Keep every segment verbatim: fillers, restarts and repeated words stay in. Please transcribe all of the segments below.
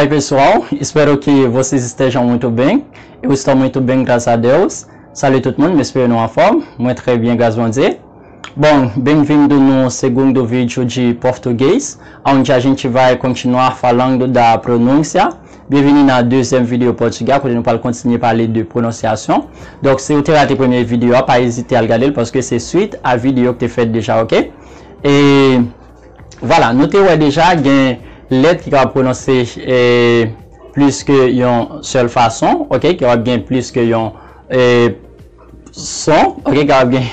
Oi pessoal, espero que vocês estejam muito bem. Eu estou muito bem, graças a Deus. Salut tout moun, m espere nou anfòm. Mwen trè byen, gras Bondye. Bon, bem-vindo no segundo vídeo de português, onde a gente vai continuar falando da pronúncia. Byenvini nan dezyèm videyo pòtigè, kote nou pral kontinye pale de pwononsyasyon. Donk, si w te rate premye videyo a, pa ezite al gade l, paske se swit a videyo ki te fèt deja, oke? E vwala, nou te wè deja gen lèt ki kapab pwononse e, plis ke yon sèl fason, oke? Ki kapab gen plis ke yon e, son, oke? Ki kapab gen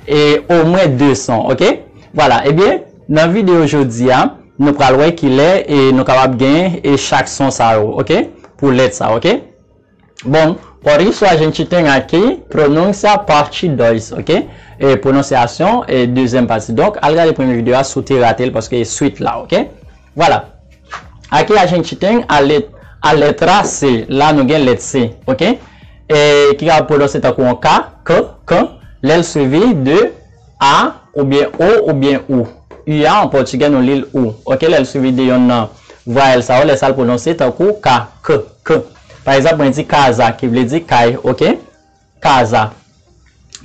e, omwen de son, oke? Vwala, ebyen, nan videyo jodi a, nou pral wè kilè e nou kapab gen e chak son sa yo, oke? Pou lèt sa, oke? Bom, por isso a gente tem aqui pronúncia parte dois, oke? E pwononsyasyon e dezyèm pati. Donk, al gade premye videyo a si w te rate l, paske e swit la, oke? Vwala. Aqui a gente tem a let-, a letra C. La nou gen lèt C, oke? E ki ka pwononse tankou yon K, K, K. Lè l swivi de A oubyen O oubyen U. U a, an pòtigè, nou li l U. Oke, lè l swivi de yonn nan vwayèl sa yo, lè sa l pwononse tankou K, K, K. Pa egzanp, mwen di casa, ki vle di kay, oke? Casa.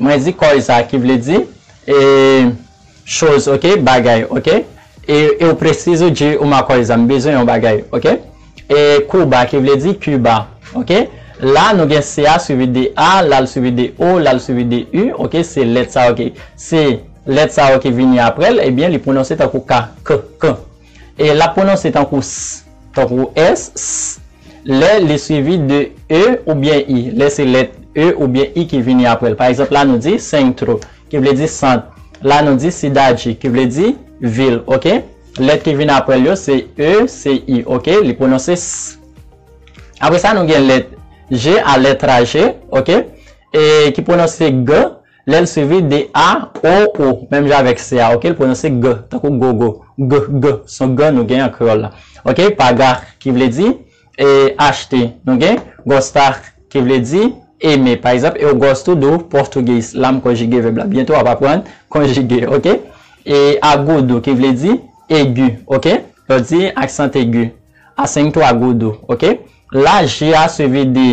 Mwen di coisa, ki vle di e, chose, oke? Bagay, oke? E, eu preciso de uma coisa, m bezwen yon bagay, oke? E Cuba, ki vle di Kiba, oke? La, nou gen C a swivi de A, la l swivi de O, la l swivi de U, oke? Se lèt sa yo ki, se lèt sa yo ki vini apre l, ebyen, li pwononse tankou K, K, K. E l ap pwononse tankou S, tankou S, S, lè li swivi de E oubyen I. Lè se lèt E oubyen I ki vini apre l. Pa egzanp, la nou di centro, ki vle di sant. La nou di cidade, ki vle di vil, oke? Lèt ki vin apre l yo se E, se I, oke? Li pwononse S. Apre sa, nou gen lèt G, a letra G, oke? E ki pwononse G, lè l swivi de A, O, U, menm jan avèk C a, oke? L pwononse G, tankou gogo, G, G, se yon G nou gen an kreyòl la. Oke? Pagar, ki vle di e, achte. Nou gen gostar, ki vle di eme. Pa egzanp, eu gosto do português. La, m konjige vèb la. Byento, w ap aprann konjige, oke? E agudo, ki vle di egi, oke? Yo di accent aigu. Acento agudo, oke? La, G a swivi de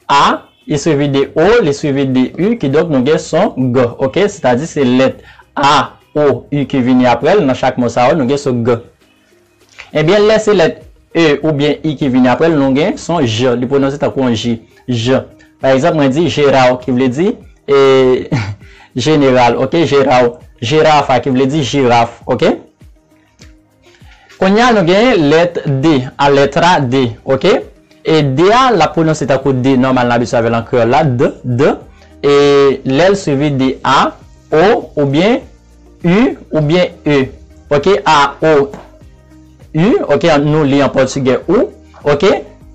A, li swivi de O, li swivi de U, kidonk nou gen son G, oke? Sètadi se lèt A, O, U ki vini apre l, nan chak mo sa yo, nou gen son G. Ebyen, lè se lèt E oubyen I ki vini apre l, nou gen son J, li pwononse tankou yon J, J. Pa egzanp, mwen di geral, ki vle di e, jeneral, oke? Geral, girafa, ki vle di jiraf, oke? Kounye a, nou gen lèt D, a letra D, oke? E D a, l ap pwononse tankou D nòmal n abitye avè l an kreyòl la, D, D. E lè l swivi de A, O oubyen U oubyen E. Oke, A, O, U, oke, nou li an pòtigè U, oke?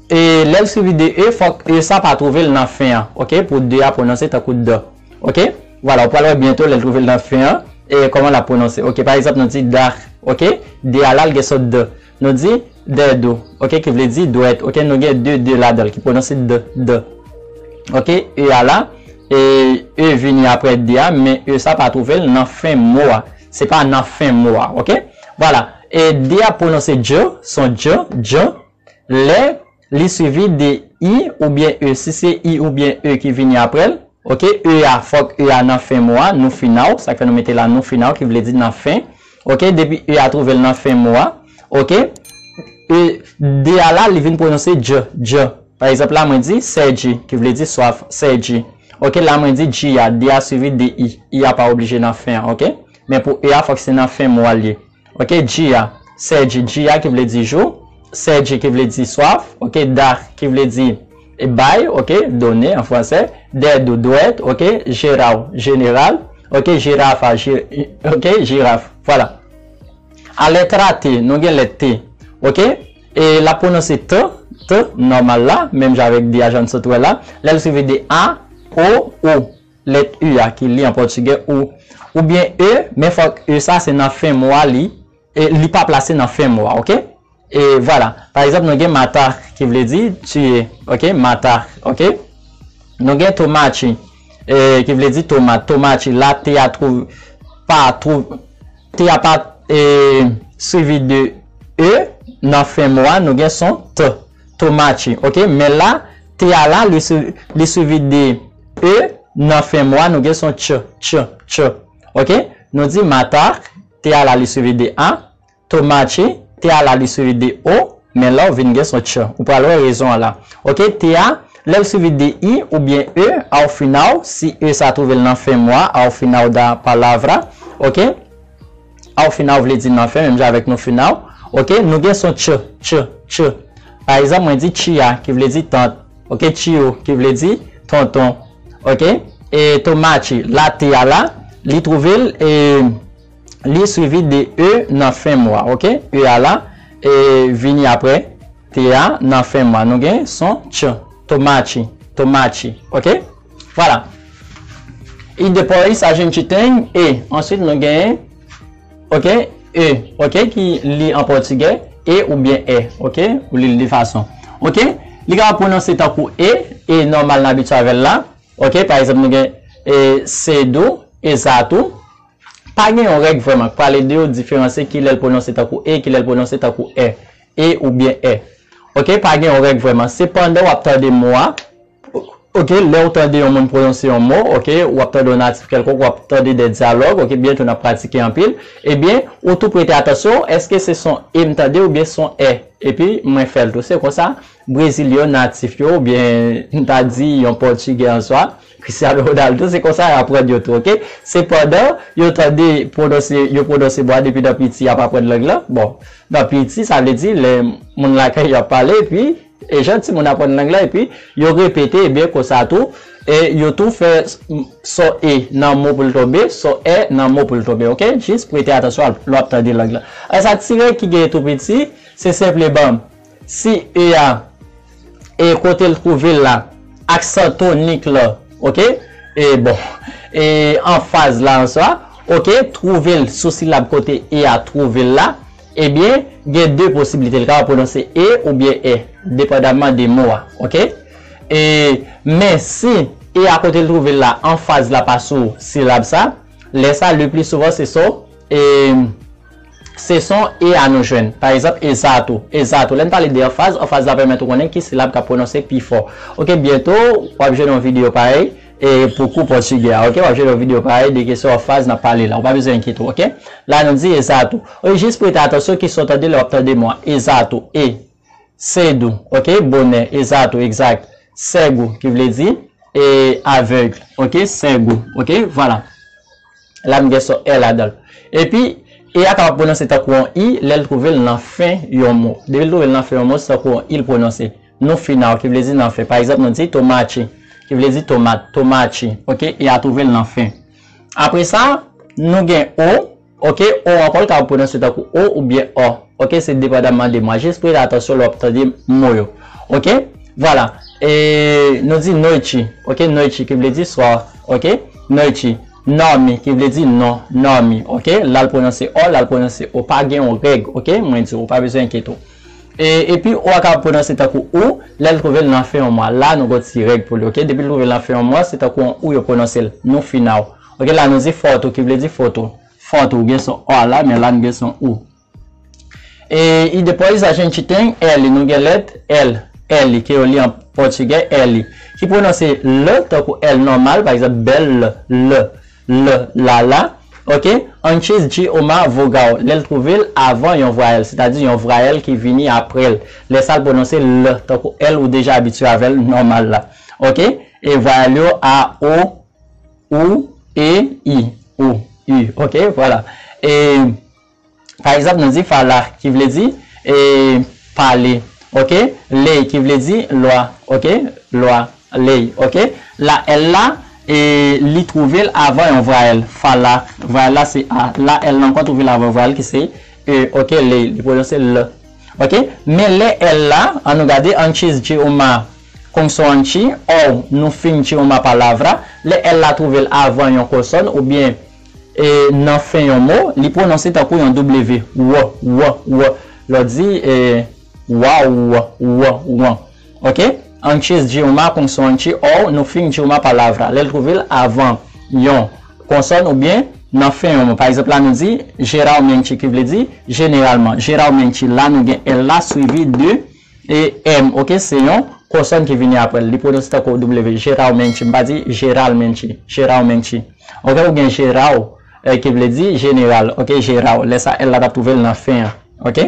E lè l swivi de E, fòk E sa pa twouve l nan fen an, oke? Pou D a pwononse tankou D, oke? Vwala, ou pral wè byento lè l twouve l nan fen an, e kòman l ap pwononse. Oke, pa egzanp, nou di dar, oke? D a la, l gen son D. Nou di dedo, oke, ki vle di dwèt, oke, nou gen de, de ladan l, ki pwononse D, D. Oke, E a la, e E vini apre D a, men E sa pa twouve l nan fen mo a. Se pa nan fen mo a, oke? Vwala, e D a pwononse Dj, son Dj, Dj, lè li swivi de I oubyen E. Si se I oubyen E ki vini apre l, oke, E a, fòk E a nan fen mo a, no final, sa k fè nou mete la no final, ki vle di nan fen. Oke, depi E a twouve l nan fen mo a, oke, E, D a la, li vin pwononse Dj, Dj. Pa egzanp, la mwen di sèdi, ki vle di swaf, sèdi. Oke, la mwen di Dj a, D a swivi de I. I a pa oblije nan fen an, oke? Men pou E a, fòk se nan fen mo a l ye. Oke, Dj a, sèdi, Dj a ki vle di jou, sèdi ki vle di swaf, oke, dar ki vle di e bay, oke, donner en français, dedo, dwèt, oke, geral, jeneral, oke, girafa, ji-, oke, jiraf, vwala. A letra T, nou gen lèt T, oke, e l ap pwononse T, T, nòmal la, menm jan avèk D a jan n sot wè la, lè l swivi de A, O, U, lèt U a ki li an pòtigè U, oubyen E, men fòk E sa se nan fen mo a li, e li pa plase nan fen mo a, oke? E vwala. Pa egzanp, nou gen matar, ki vle di tiye, oke? Matar, oke? Nou gen tomati, e, ki vle di tomat. Tomati, la, T a twou-, pa twou-, T a pa, e, swivi de E nan fen mo a, nou gen son T. Tomachi, ok? Men la, T a la, li, swi- li swivi de E nan fen mo a, nou gen son ch, ch, ch, ok? Nou di matak, T a la, li swivi de A, tomachi, T a la, li swivi de O, men la, ou vin gen son ch. Ou pral wè rezon an la. Ok, T a, lè l swivi de I oubyen E, ao final, si E sa twouve l nan fen mo a, ao final da palavra, ok? Ao final vle di nan fen, menm jan avèk no final. Ok, nou gen son ch, ch, ch. Pa egzanp, mwen di chia, ki vle di tant. Ok, tio, ki vle di tonton. Ok, e tomachi, la T a la, li twouve l, e, li swivi de E nan fen mo a. Ok, E a la, e, vini apre T a nan fen mo a. Nou gen son ch, tomachi, tomachi. Ok, vwala. E depois a gente tem E. Answit, nou gen, ok, E, ok, ki li an pòtigè, E oubyen E, ok, ou li l de fason. Ok, li kapab pwononse tankou E, E nòmal n abitye avè l la. Ok, pa egzanp, nou gen e, sedu, exato. Pa gen yon règ vrèman k pral ede w diferansye ki lè l pwononse tankou E, ki lè l pwononse tankou E, E oubyen E. Ok, pa gen yon règ vrèman. Sepandan, w ap tande mo a, ok, lè w tande yon moun pwononse yon mo, ok, w ap tande yon natif kèlkonk, w ap tande de dyalòg, ok, byento n ap pratike anpil, ebyen, ou tou prete atansyon, èske se son E m tande oubyen son E? Epi, mwen fè l tou. Se konsa, Brezil yo, natif yo, oubyen, m ta di, yon Pòtigè an swa, Cristiano Ronaldo, se konsa y aprann yo tou, ok? Sepandan, yo tande pwononse, yo pwononse mo a depi nan piti, y ap aprann lang lan. Bon, nan piti, sa vle di, lè moun lakay yo ap pale, epi, e jan timoun aprann lang lan, epi yo repete, ebyen, konsa tou, e yo tou fè s- son E nan mo pou l tonbe, son E nan mo pou l tonbe, ok? Jis prete atansyon lè w ap tande lang lan. E sa ti règ ki genyen tou piti, se senpleman, si E a, e kote l twouve l la, aksan tonik lan, ok? E bon, e anfaz la an swa, ok, twouve l sou silab kote E a twouve l la, ebyen, gen de posiblite. Li kapab pwononse E oubyen E, depandaman de mo a, ok? E, men si E a kote l twouve l la, anfaz la pa sou silab sa, lè sa, le pli souvan, se son, e, se son E a nou jwenn. Pa egzanp, exato, exato. Lè n pale de anfaz, anfaz la pèmèt ou konnen ki silab k ap pwononse pi fò. Ok, byento, w ap jwenn yon videyo parèy, e, pou kou pòtigè a, ok? W ap jwenn yon videyo parèy de kesyon anfaz n ap pale la. Ou pa bezwen enkyete w, ok? La, nou di exato. Ok, jis prete atansyon ki son w tande lè w ap tande mo a. Exato, E. Sedu, ok? Bonè, exato, exact. Cego, ki vle di, e, aveugle, ok? Cego, ok? Vwala. La, m gen son E ladan l. Epi, E a kapab pwononse tankou yon I, lè l twouve l nan fen yon mo. Depi l twouve l nan fen yon mo, se tankou yon I l pwononse. No final, ki vle di nan fen. Pa egzanp, nou di tomachi, ki vle di tomat, tomachi, ok? E a twouve l nan fen. Apre sa, nou gen O, ok? O ankò, l kapab pwononse tankou O oubyen Ò, ok? Se depandaman de mo a. Jis prete atansyon lè w ap tande mo yo, ok? Vwala. E nou di noite, ok? Noite, ki vle di swa, ok? Noite. Nome, ki vle di non, nome, ok? La l pwononse Ò, la l pwononse O. Pa gen yon règ, ok? Mwen di w, ou pa bezwen enkyete w. E, epi, O a kapab pwononse tankou ou, lè l twouve l nan fen yon mo a. La, nou gon ti règ pou li, ok? Depi l twouve l nan fen yon mo a, se tankou yon ou yo pwononse l, no final. Ok, la, nou di foto, ki vle di foto. Foto, ou gen son O a la, men la, nou gen son ou. E, e depois a gente tem L, nou gen lèt L, L, ke yo li an pòtigè, L, ki pwononse L tankou L nòmal, pa egzanp, bèl, L, L, la, la. Ok? Antes de uma vogal, lè l twouve l avan yon vwayèl, sètadi yon vwayèl ki vini apre l. Lè sa, l pwononse L, tankou L ou deja abitye avè l nòmal la. Ok? E vwayèl yo A, O, U, E, I. U, U. Ok? Vwala. E, pa egzanp, nou di falar, ki vle di, e, pale. Ok? Lei, ki vle di lwa. Ok? Lwa. Lei, ok? La L la, e, li twouve l avan yon vwayèl. Falar, vwayèl la se A. La L la ankò twouve l avan yon vwayèl ki se E, ok? Lei, li pwononse L. Ok? Men lè L la, an nou gade, antes de uma consoante ou no fim de uma palavra, lè L la twouve l avan yon konsòn oubyen, e, nan fen yon mo, li pwononse tankou yon W. W, W, W. Lè w di, e, waw, w, w, w. Ok? Antes de uma consoante ou no fim de uma palavra. Lè l twouve l avan yon konsòn oubyen nan fen yon mo. Pa egzanp, la nou di geralmente, ki vle di jeneralman. Geralmente, la nou gen L la swivi de E M, ok, se yon konsòn ki vini apre l. Li pwononse tankou W, Geralmente, m pa di Geralmente, Geralmente. Ok, ou gen Geral, eh, ki vle di jeneral, ok, Geral. Lè sa, L la t ap twouve l nan fen an, ok?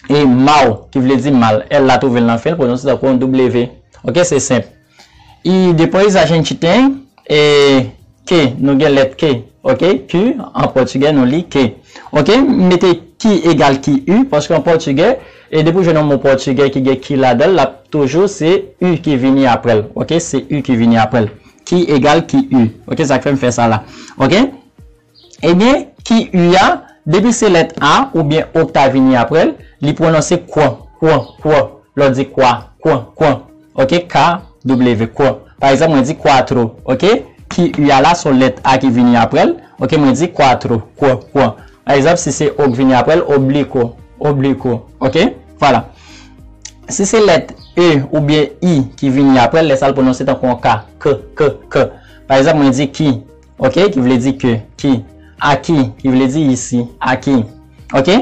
E mal, ki vle di mal. L la twouve l nan fen, l pwononse tankou yon W. Ok, se senp. E depois a gente tem, e, Q, nou gen lèt Q, ok? Q, an pòtigè, nou li Q. Ok, m mete ki egal Q U, paske an pòtigè, e depi w jwenn yon mo pòtigè ki gen Q ladan l, l ap toujou se U ki vini apre l, ok? Se U ki vini apre l. Q egal Q U, ok? Sa k fè m fè sa la, ok? Ebyen, Q U a, depi se lèt A oubyen O k ta vini apre l, li pwononse kwan, kwan, kwan. Lè w di kwa, kwan, kwan. Ok, K W, kwan. Pa egzanp, mwen di kwatro, ok? Q U a la, se yon lèt A ki vini apre l. Ok, mwen di kwatro, kwan, kwan. Pa egzanp, si se O k vini apre l, obliqua, obliqua. Ok? Vwala. Si se lèt E oubyen I ki vini apre l, lè sa l pwononse tankou yon K, K, K, K. Pa egzanp, mwen di ki, ok, ki vle di ke, ki, aqui, ki vle di ici, aqui, ok?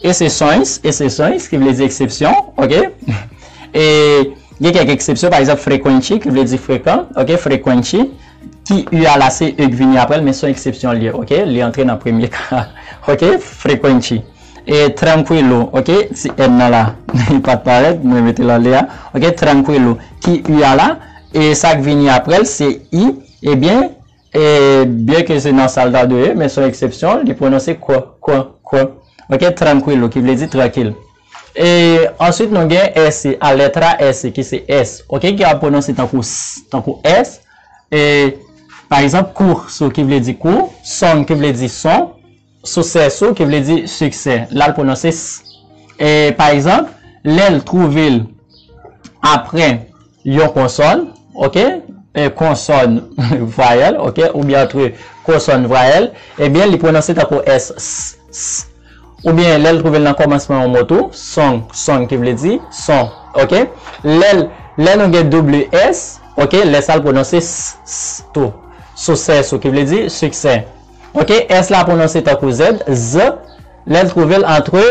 Exceções, exceções, ki vle di eksepsyon, ok? E gen kèk eksepsyon, pa egzanp, frequente, ki vle di frekan, ok? Frequente, Q U a la, se E k vini apre l, men se yon eksepsyon l ye, ok? Li antre nan premye ka, ok? Frequente. E tranquilo, ok? Ti N nan la, li pa t parèt, mwen mete l anlè a, ok? Tranquilo. Q U a la, e sa k vini apre l, se I, ebyen, e byen ke se nan sa l ta dwe ye, men se yon eksepsyon, li pwononse kwan, kwan, kwan. Ok, tranquilo, ki vle di trankil. E answit, nou gen S, a letra S, ki se S, ok, ki ap pwononse tankou S, tankou S. E, pa egzanp, curso, ki vle di kou, son, ki vle di son, sucesso, ki vle di siksè. La, l pwononse S. E, pa egzanp, lè l twouve l apre yon konsòn, ok? E konsòn vwayèl, ok? Oubyen antre konsòn vwayèl, ebyen, li pwononse tankou S, S, S. Oubyen, lè l twouve l nan kòmansman yon mo tou, song, song ki vle di son, ok? Lè l, lè nou gen doub S, ok? Lè sa l pwononse S, S tou. Sucesso ki vle di siksè. Ok, S la pwononse tankou Z, Z, lè l twouve l antre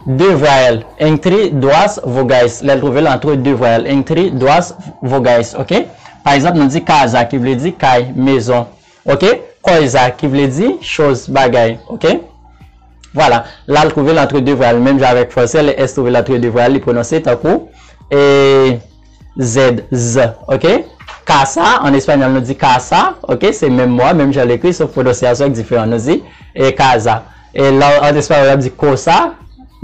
de vwayèl, entre duas vogais, lè l twouve l antre de vwayèl, entre duas vogais, ok? Pa egzanp, nou di casa, ki vle di kay, mezon, ok? Coisa, ki vle di choz, bagay, ok? Vwala, la l twouve l antre de vwayèl, menm jan avèk fransè, lè S twouve l antre de vwayèl, li pwononse tankou, e, Z, Z, ok? Casa, an espanyòl, nou di casa, ok? Se menm mo a, menm jan l ekri, sof pwononsyasyon k diferan. Nou di, e, casa. E lè w, an espanyòl, w ap di cosa,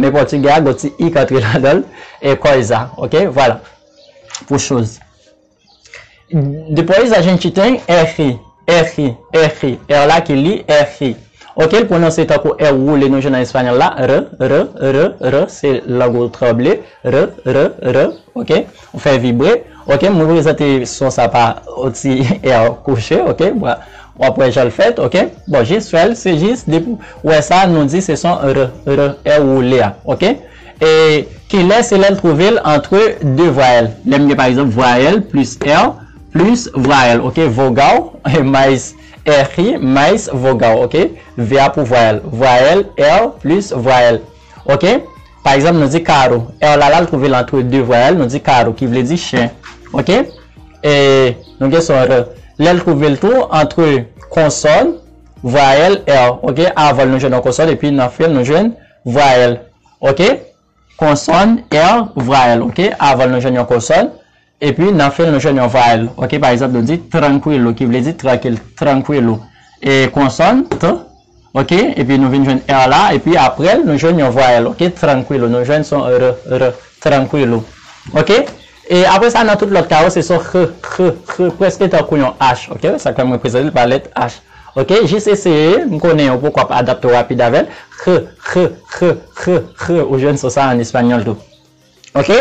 men pòtigè a, gon ti i k antre ladan l, e coisa, ok? Vwala. Pou choz. Depois a gente tem R, R, R, R la ki li R. Ok, l pwononse tankou R woule nou jwenn nan espanyòl la. R, R, R, R, se lang ou tranble. R, R, R, ok, ou fè vibre. Ok, mwen prezante son sa pa yon ti R kouche, ok, w ap wè jan l fèt, ok. Bon, jis fè l, se jis depi w wè sa, nou di se son R, R, R woule a, ok. E kilè se lè l twouve l antre de vwayèl. Lè m gen, pa egzanp, vwayèl plis R plis vwayèl, ok? Vogal, mais R, mais vogal, ok? V a pou vwayèl. Vwayèl, R plis vwayèl, ok? Pa egzanp, nou di caro. R la, la, l twouve l antre de vwayèl, nou di caro, ki vle di chen, ok? E nou gen son R. Lè l twouve l tou antre konsòn, vwayèl, R, ok? Avan l, nou jwenn yon konsòn, epi nan fen l, nou jwenn vwayèl, ok? Konsòn, R, vwayèl, ok? Avan l, nou jwenn yon konsòn, epi nan fen l, nou jwenn yon vwayèl, ok? Pa egzanp, nou di tranquilo, ki vle di trankil, tranquilo. E konsòn, T, ok? Epi nou vin jwenn R la, epi apre l, nou jwenn yon vwayèl, ok? Tranquilo, nou jwenn son R, R, tranquilo, ok? E apre sa, nan tout lòt ka yo, se son H, H, H, prèske tankou yon H, ok? Sa k fè mwen prezante l pa lèt H. Ok, jis eseye, m konnen ou poko ap adapte w rapid avè l. H, H, H, H, H, ou jwenn son sa an espanyòl tou. Ok?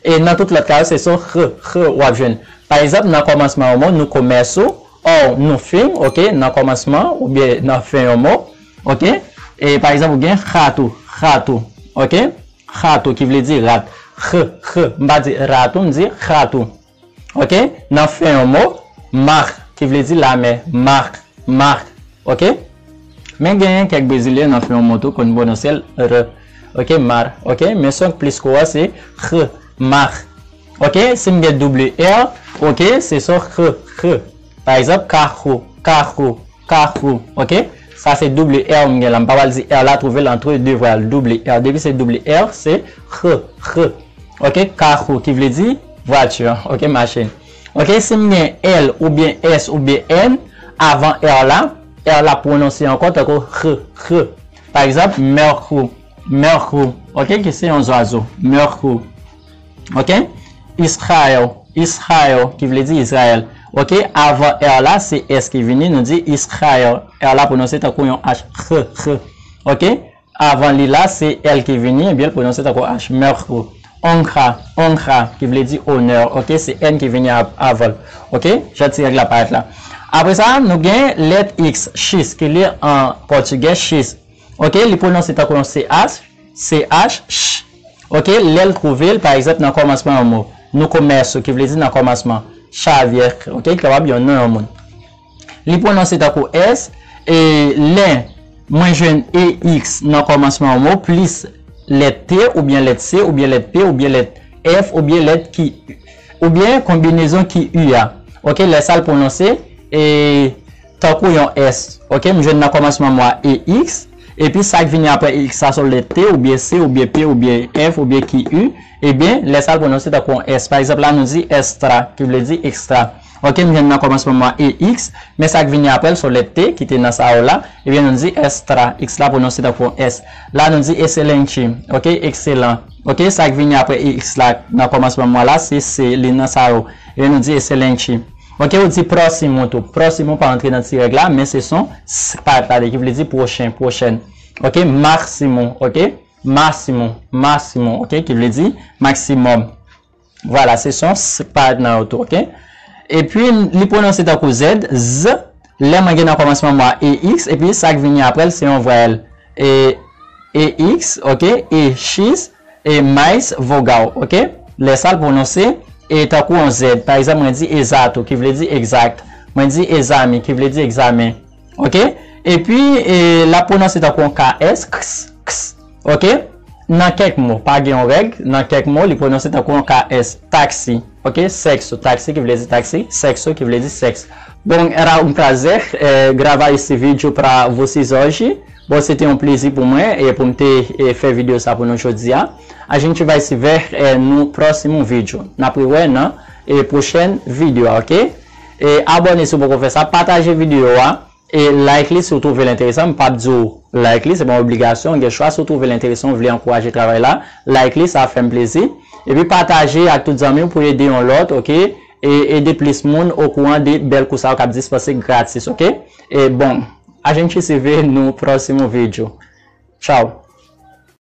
E nan tout lòt ka yo, se son H, H w ap jwenn. Pa egzanp, nan kòmansman yon mo, no começo, ou no fim, ok, nan kòmansman oubyen nan fen yon mo, ok? E pa egzanp, ou gen rato, rato, ok? Rato ki vle di rat. H, H, m pa di rato, m di rato. Ok? Nan fen yon mo, mar, ki vle di lamè. Mar, mar. Ok? Men genyen kèk brezilyen nan fen yon mo tou konn pwononse l R. Ok? Mar. Ok? Men son k plis kouran se H. Mach. Ok, si m gen double R, ok, se son ch, ch. Pa egzanp, kachou, kachou, kachou. Ok, sa se double R m gen la. M pa pral di R la twouve l antre de vwayèl, double R. Depi se double R, se ch, ch. Ok, kachou ki vle di vwati. Ok, machin. Ok, si m gen L oubyen S oubyen N avan R la, R la pwononse ankò tankou ch, ch. Pa egzanp, mèchou, mèchou. Ok, ki se yon zwazo. Mèchou. Ok? Israèl, Israèl, ki vle di Izrayèl. Ok? Avan R la, se S ki vini, nou di Israèl. R la pwononse tankou yon H, ch, ch. Ok? Avan li la, se L ki vini, ebyen, l pwononse tankou H, mèchou. Onra, onra, ki vle di onè. Ok? Se N ki vini av-, avan l. Ok? Jan ti règ la parèt la. Apre sa, nou gen lèt X, X, ki li an pòtigè, X. Ok? Li pwononse tankou yon C H, C H, ch. Ok? Lè l twouve l, pa egzanp, nan kòmansman yon mo. Nou komèso, ki vle di nan kòmansman. Xavier, ok? Ki kapab yon non yon moun. Li pwononse tankou S, e lè mwen jwenn E X nan kòmansman yon mo, plis lèt T, oubyen lèt C, oubyen lèt P, oubyen lèt F, oubyen lèt ki, oubyen konbinezon ki U a. Ok? Lè sa l pwononse, e tankou yon S. Ok, m jwenn nan kòmansman mo a E X, epi sa k vini apre E X la se lèt T, oubyen C, oubyen P, oubyen F, oubyen ki U, ebyen, lè sa l pwononse tankou yon S. Pa egzanp, la nou di extra, ki vle di ekstra. Ok, m jwenn nan kòmansman mo a E X, men sa k vini apre l se lèt T ki te nan sa yo la, ebyen, nou di extra. X la pwononse tankou yon S. La nou di excelente, ok, ekselan. Ok, sa k vini apre E X la nan kòmansman mo a la, se C, li nan sa yo. Ebyen, nou di excelente. Ok, ou di próximo tou. Próximo pa antre nan ti règ la, men se son s parèt la ki vle di pwochen, pwochèn. Ok, máximo, ok? Máximo, máximo, ok, ki vle di maksimòm. Vwala, se son s parèt nan yo tou, ok? Epi, li pwononse tankou Z, Z, lè mwen gen nan kòmansman mo a E X, epi sa k vini apre l, se yon vwayèl. E, E X, ok? E X, e mais vogal, ok? Lè sa l pwononse, e tankou yon Z. Pa egzanp, mwen di exato, ki vle di egzak. Mwen di exame, ki vle di egzamen. Ok? Epi, e, l ap pwononse tankou yon K S, X, X. Ok? Nan kèk mo, pa gen yon règ, nan kèk mo, li pwononse tankou yon K S, taxi. Ok? Sexo, taxi ki vle di taxi, sexo ki vle di sèks. Bom, era um prazer, eh, gravar esse vídeo pra vocês hoje. Bon, se te yon plezi pou mwen e pou m te, e, fè videyo sa pou nou jodi a. A gente vai se ver, eh, no próximo vídeo. N ap rewè nan, e, pwochèn videyo a, ok? E abòne si w poko fè sa, pataje videyo a, e like li si w twouve l enteresan. M p ap di w like li, se pa yon obligasyon, w gen chwa. Si w twouve l enteresan, w vle ankouraje travay la, like li, sa ap fè m plezi. Epi pataje ak tout zanmi w pou ede yon lòt, ok? E ede plis moun okouran de bèl kou sa yo k ap dispanse gratis, ok? E bon, a gente se vê no próximo vídeo. Tchau!